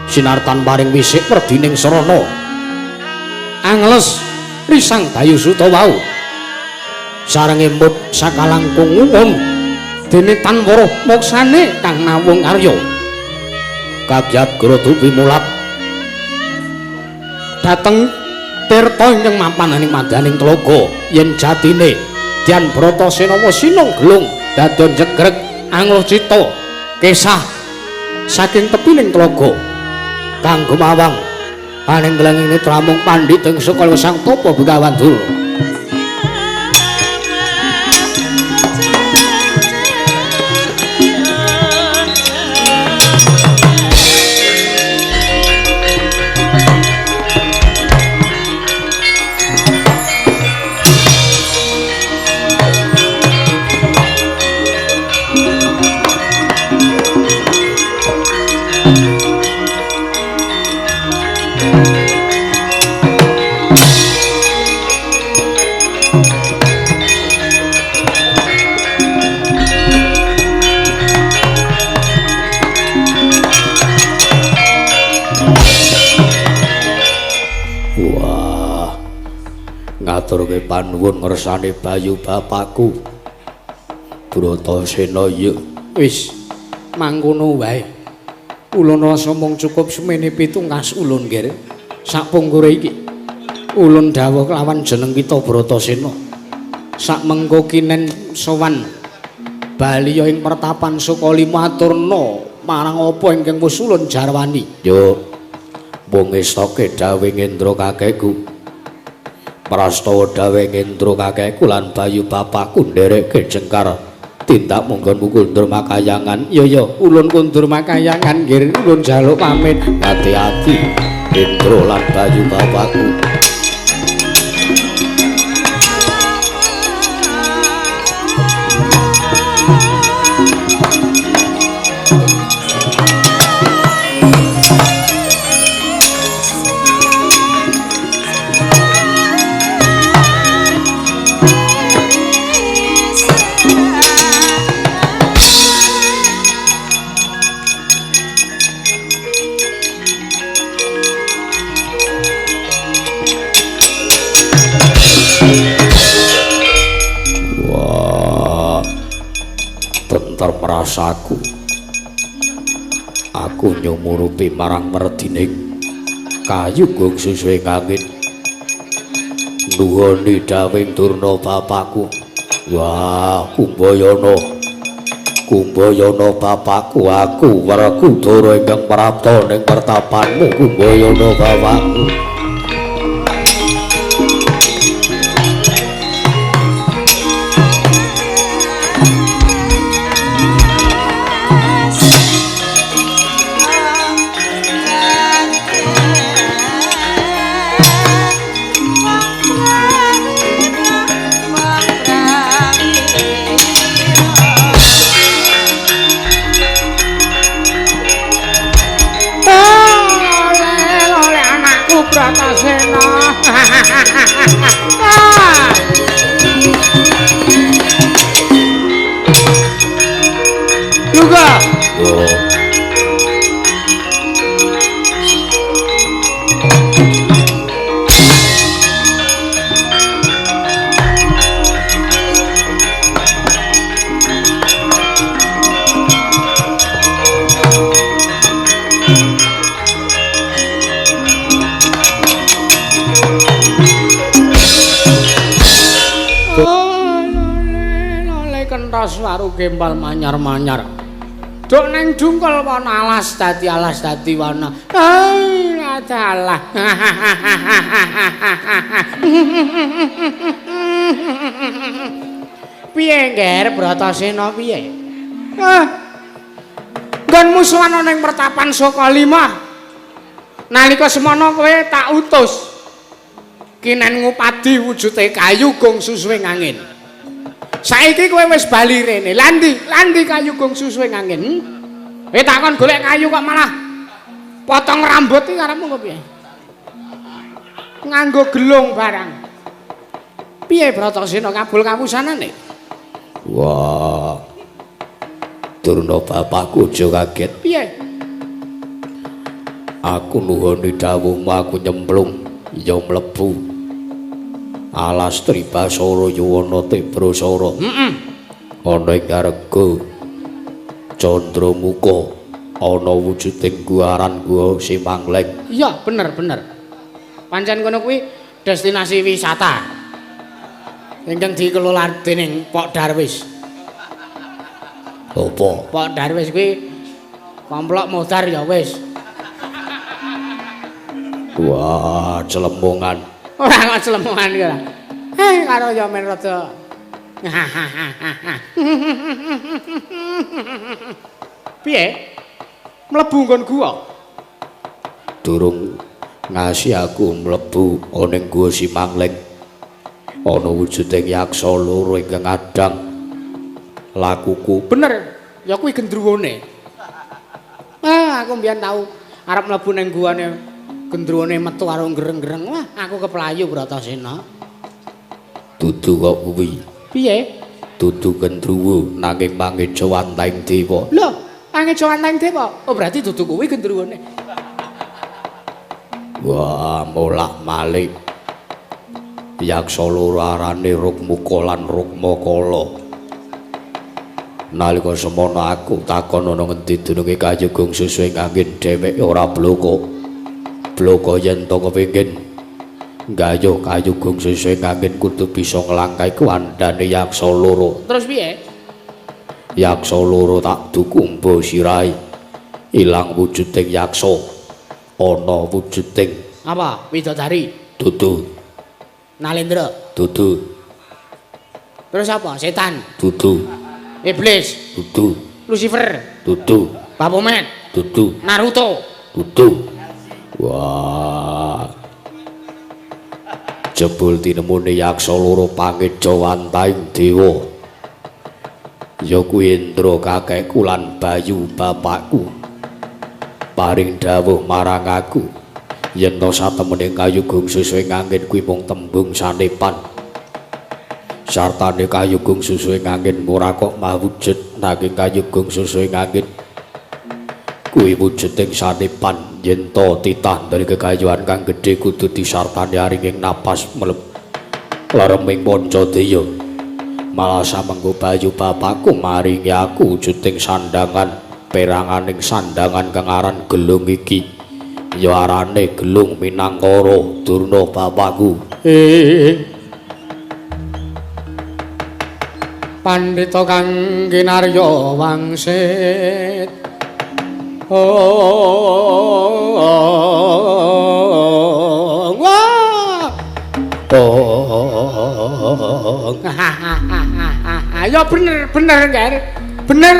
sinartan paring wisik werdining srana angles risang Bayu Suta wau sareng emut sakalangkung ngungun dene tan weruh moksane kang nawung karya kagyat grodu pimulap dhateng tirta ingkang mapan ing madyaning tlaga yen jatine Dyan Bratasena sinung gelung dadon jegreg angluh cita kesah saking tepining tlaga kang gumawang aning glenging netra mung pandhit ing saka Sang Tapa Begawan Dura. Ngaturke panuwun ngersane Bayu bapakku Bratasena. Iya Wis mangkono wae. Ulun rasa mung cukup semene pitungkas ulun, Ger. Sakpungkure iki ulun dawuh kelawan jeneng kita Bratasena. Sak mengko kinen sowan baliya ing pertapan Sukalima aturna marang apa ingkang wis ulun jarwani. Yo mung estoke dawuh Ngendra kakekku. Prastawa dawuh Ngendra kakekku lan Bayu bapakku nderekke jengkar tindak munggon kundur makayangan. Ya ya, ulun kundur makayangan, Nggir. Ulun njaluk pamit. Ati-ati Indra lan Bayu bapakku. Rasaku aku nyumurupi marang merdining kayu gong susuhe angin nuwuni dawing Durna bapakku. Wah, Kumbayana, Kumbayana bapakku, aku Werkudara ingkang prapta ning pertapanmu Kumbayana bapakku. Juga. Oh. Kentos waru gembal manyar-manyar. Duk neng dungkul wana alas dadi wana. Ai adalah. Piye Ngger Bratasena piye? Ah. Nggonmu sowan ana ning pertapan Sukalima. Nalika semono kowe tak utus. Kinen ngupadi wujute kayu gong susuhe angin. Saiki kowe wis bali rene. Lah ndi? Lah ndi kayu gong susuhe angin? Kowe takon golek kayu kok malah potong rambut iki karepmu kok piye? Nganggo gelung barang. Piye Bratasena kabul kawusanane? Wah. Durna bapakku aja kaget. Piye? Aku nuhoni dawuhmu, aku nyemplung ya mlebu. Alas Tribasara Yuwana Tibrasara. Heeh. Ana ing Arga Candramuka ana wujuding guaran gua Simangleng. Iya, bener bener. Pancen kono kuwi destinasi wisata. Ingkang dikelola dening Pok Darwis. Apa? Pok Darwis kuwi komplok modar ya wis. Wah, celemongan. Ora kok celemongan iki ora. Eh, karo ya men rada. Piye? Mlebu nggon gua? Durung ngasi aku mlebu ana ning gua Simangleng. Ana wujuding yaksa loro ingkang adang lakuku. Bener, ya kuwi gendruwone. Ah, aku mbiyen tau arep mlebu ning guane gendruwone metu karo gereng-gereng. Wah, aku keplayu Bratasena. Dudu kok kuwi. Piye? Dudu gendruwo nanging mangejawantaing dewa. Lho, mangejawantaing dewa. Oh, berarti dudu kuwi gendruwone. Wah, molak-malik. Yaksa loro arane Rukmuka lan Rukmakala. Nalika semono aku takon ana ngendi dununge kayugung susuhing angin dheweke ora bloko. Bloko yen to kepengin gayuh kayugung susuhing angin kudu bisa nglangkai kuwandane yaksa loro. Terus piye? Yaksa loro tak dukumba sirahe. Ilang wujuding yaksa. Ana wujuding apa? Widodari. Dudu. Nalendra. Dudu. Terus apa? Setan. Dudu. Iblis. Dudu. Lucifer. Dudu. Baphomet. Dudu. Naruto. Dudu. Wah. Jebul tinemune yaksa loro pangejawantaing dewa. Ya kuwi Indra kakekku lan Bayu bapakku. Paring dawuh marang aku yen to satemene kayugung susuhing angin kuwi mung tembung sanepan. Sartane kayugung susuhing angin ora kok mawujud nanging kayugung susuhing angin kuwi wujuding sanepan yen to titah dari kekayuan kang gedhe kudu disartani aringing napas mleb lereming Pancadaya. Malah samengko Bayu bapakku maringi aku wujuding sandangan peranganing sandangan kang aran gelung iki ya arane gelung Minangkara Durna bapakku. Pandhita kang kinarya wangsit. Ya bener bener Nger. Bener.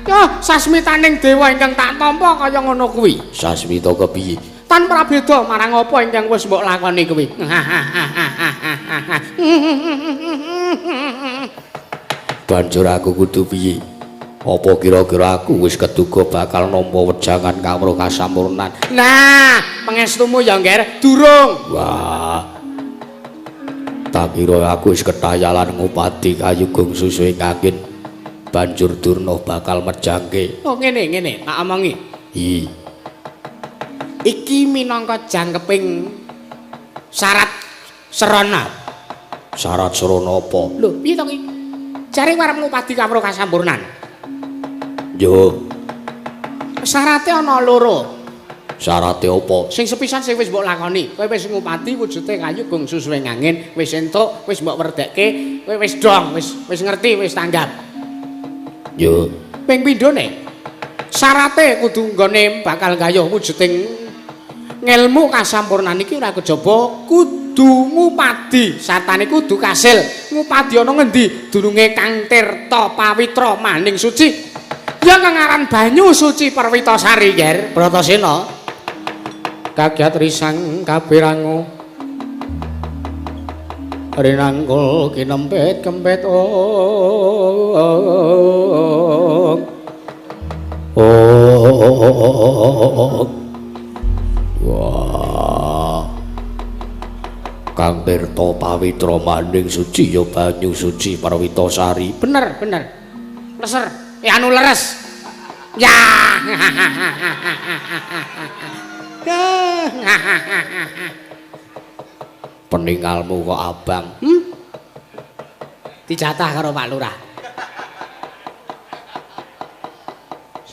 Ya sasmitaning dewa ingkang tak tampa kaya ngono kuwi. Sasmita kepiye? Tan prabeda marang apa ingkang wis mbok lakoni kuwi. Banjur aku kudu piye? Apa kira-kira aku wis keduga bakal nampa wejangan kawruh kasampurnan? Nah, pangestumu ya, Nger, durung. Wah. Tak kira aku wis ketayalan ngupati kayugung susuhing angin. Banjur Durna bakal mejangke. Oh, ngene, ngene, tak omongi. I. Iki minangka jangkeping syarat serana. Syarat serana apa? Lho, piye to ki? Jare arep ngupadi kawruh kasampurnan. Yo. Syarate ana loro. Syarate apa? Sing sepisan sing wis mbok lakoni, kowe wis ngupadi wujude kayugung susuhing angin, wis entuk, wis mbok werdekke, kowe wis dong, wis ngerti, wis tanggap. Yo. Ping pindhone syarate kudu nggone bakal gayuh wujuding ngelmu kasampurnan iki ora kejaba kudu ngupadi, satane kudu kasil. Ngupadi ana ngendi? Dununge Kang Tirta Pawitra Maning Suci. Ya kang aran banyu suci Perwitasari, Nger. Bratasena. Kagiat risang kapirangu. Rinangkul kinempit kempit ong. Oh. Wah. Kang Tirta Pawitra Maning Suci ya banyu suci Perwitasari. Bener, bener. Leser, ya anu leres. Ya. Peningalmu kok abang. Dijatah karo Pak Lurah.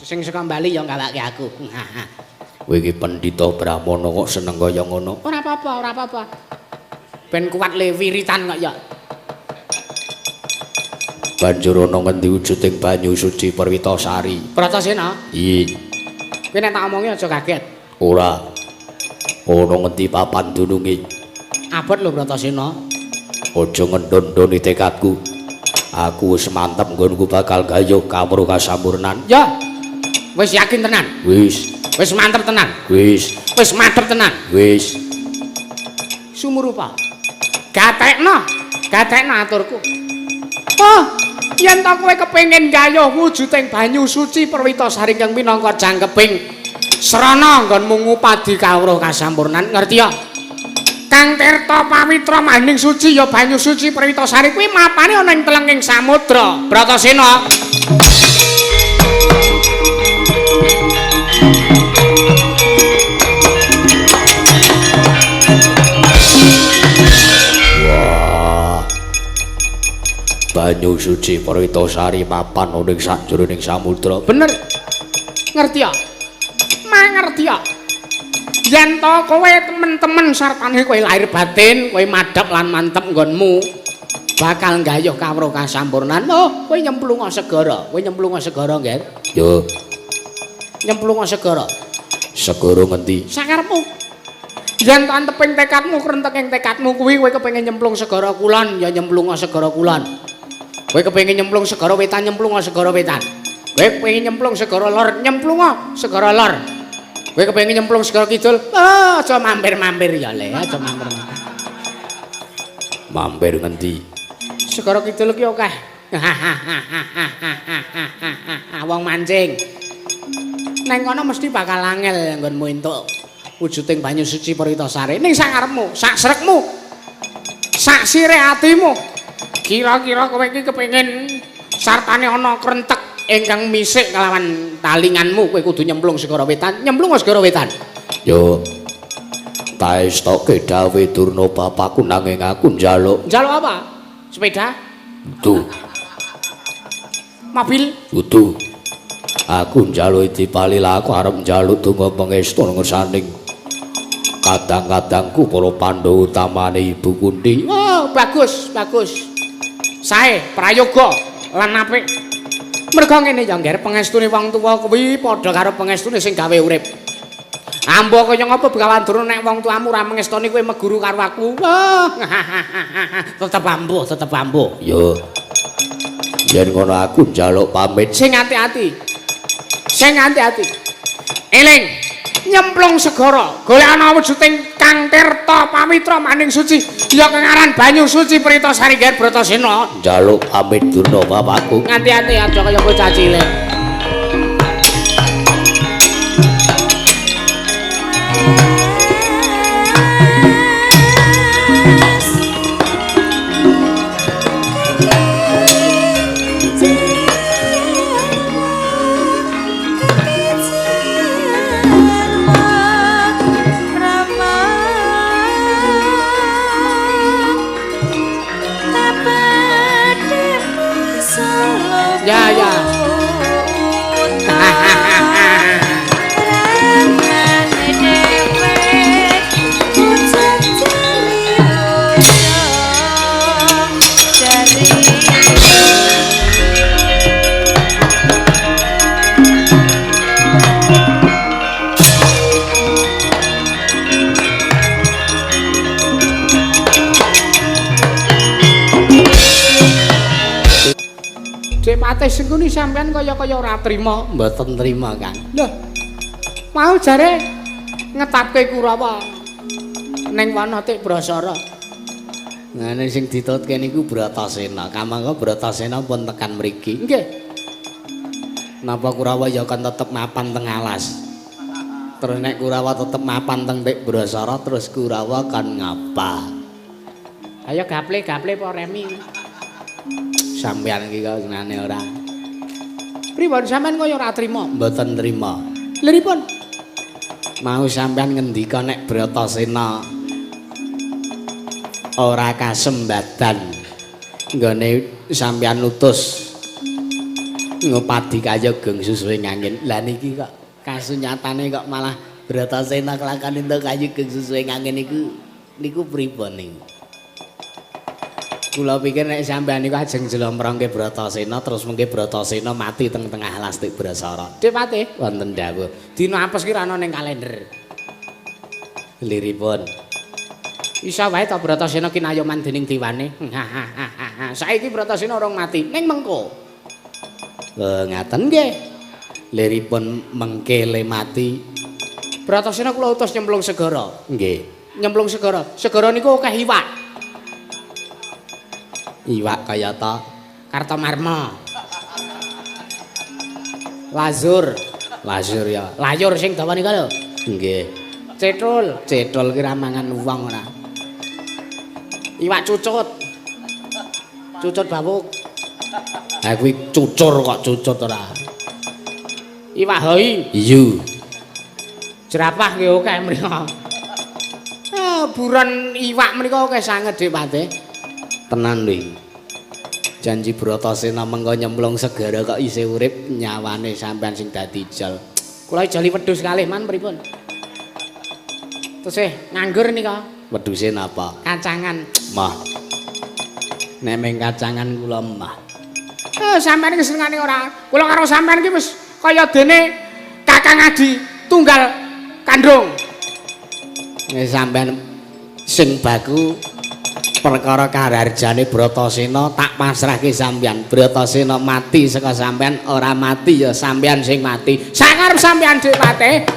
Sing saka Bali ya nggawake aku. Kowe iki pendhita Brahmana kok seneng kaya ngono. Ora apa-apa, ora apa-apa. Ben kuat le wiritan kok ya. Banjur ana ngendi wujuding banyu suci Perwitasari? Bratasena. Iya. Kowe nek tak omongi aja kaget. Ora. Ana ngendi papan dununge? Abot lho Bratasena. Aja ngendon-ndoni tekadku. Aku wis mantep nggonku bakal gayuh kawruh kasampurnan. Ya. Wis yakin tenan? Wis. Wis mantep tenan? Wis. Wis madhep tenan? Wis. Sumurupa. Gatekno, gatekno aturku. Oh, yen to kowe kepengin gayuh wujuding banyu suci Perwitasari kang minangka jangkeping srana nggonmu ngupadi kawruh kasampurnan, ngerti ya? Kang Tirta Pawitra Maning Suci ya banyu suci Perwitasari kuwi mapane ana ing telenging samudra. Bratasena. Wah. Banyu suci Pritasari mapan ana ing sajroning samudra. Bener. Ngerti ya? Mangerti ya? Yen to kowe temen-temen sartane kowe lahir batin, kowe madhep lan mantep nggonmu, bakal nggayuh kawruh kasampurnan. Oh, kowe nyemplunga segara, kowe nyemplunga segara, Ngger. Yo. Nyemplunga segara. Segara ngendi? Sakarepmu. Yen to anteping tekadmu, krenteking tekadmu kuwi kowe kepengin nyemplung segara kulon, ya nyemplunga segara kulon. Kowe kepengin nyemplung segara wetan, nyemplunga segara wetan. Kowe kepengin nyemplung segara lor, nyemplunga segara lor. Kowe kepengin nyemplung segara kidul, oh, aja mampir-mampir ya le, aja mampir-mampir. Mampir ngendi? Segara kidul ki akeh. Wong mancing. Neng kono mesti bakal angel nggonmu entuk wujuding banyu suci Pritasari. Ning sakarepmu, sak srekmu, sak sire atimu. Kira-kira kowe iki kepengin sartane ana krentek ingkang misik kelawan talinganmu, kowe kudu nyemplung segara wetan, nyemplung segara wetan. Yo. Taestoke dawuh Durna bapakku nanging aku njaluk. Njaluk apa? Sepeda? Dudu. Mobil? Dudu. Aku njaluk dipali lah, aku arep njaluk donga pangestu ngersaning kadang-kadangku para Pandhawa utamane Ibu Kunti. Oh, bagus, bagus. Sae prayoga lan apik. Merga ngene ya, Ngger, pangestune wong tuwa kuwi padha karo pangestune sing gawe urip. Ambo kaya ngapa Begawan Durna nek wong tuamu ora mengestoni kowe meguru karo aku. Wah, tetep ambo, tetep ambo. Yo. Yen ngono aku njaluk pamit. Sing ati-ati. Sing ati-ati. Eling, nyemplung segara, golek ana wujuding Kang Tirta Pawitra maning suci, ya kengaran banyu suci Pritasari Ngger Bratasena. Njaluk pamit Durna bapakku. Ngati-ati aja kaya bocah cilik. Ya, ya. Dek Patih Sengkuni sampean kaya-kaya ora trima. Mboten trima, Kang. Lho. Mau jare ngetapke Kurawa ning wana Tik Brasara. Ngene sing ditutke niku Bratasena. Kamangka Bratasena pun tekan mriki. Nggih. Napa Kurawa ya kan tetep mapan teng alas. Terus nek Kurawa tetep mapan teng Tik Brasara, terus Kurawa kan ngapa? Ayo gaple-gaple apa remi? Sampeyan iki kok senane ora. Pripun sampean kaya ora trima? Mboten trima. Lha pripun? Mau sampean ngendika nek Bratasena ora kasembadan nggone sampean utus ngupadi kaya geng susuhe ngangin. Lah niki kok kasunyatane kok malah Bratasena kelakon entuk kayu geng susuhe ngangin niku niku pripun niku? Kula pikir nek sampean niku ajeng jlomprongke Bratasena terus mengke Bratasena mati teng tengah alas Tik Brasara. Dik Patih, wonten dawuh. Dina apes ki ra ana ning kalender. Liripun. Isa wae to Bratasena kinayoman dening dewane. Saiki Bratasena urung mati, ning mengko. Ngaten nggih. Liripun mengke le mati. Bratasena kula utus nyemplung segara. Nggih. Nyemplung segara. Segara niku akeh iwak. Iwak kayata Kartomarma. Lazur, lazur ya. Layur sing dawa nika lho. Nggih. Cetul, cetul ki ra mangan wong ora. Iwak cucut. Cucut bawuk. Ha kuwi cucur kok cucut ora. Iwak hoi. Iya. Jerapah nggih akeh mriko. Ah, buron iwak mriko akeh sanget Dik Patih. Tenan ning. Janji Bratasena mengko nyemplung segara kok isih urip, nyawane sampean sing dadi ijol. Kula ijoli wedhus kalih man pripun? Tesih nganggur nika. Wedhuse napa? Kacangan. Mah. Nek meng kacangan kula mah. Sampean iki senengane ora. Kula karo sampean iki wis kaya dene Kakang Adi tunggal kandung. Nek sampean sing baku perkara kararjane Bratasena tak pasrahke sampean. Bratasena mati saka sampean, ora mati ya sampean sing mati. Sakarep sampean Dik Patih.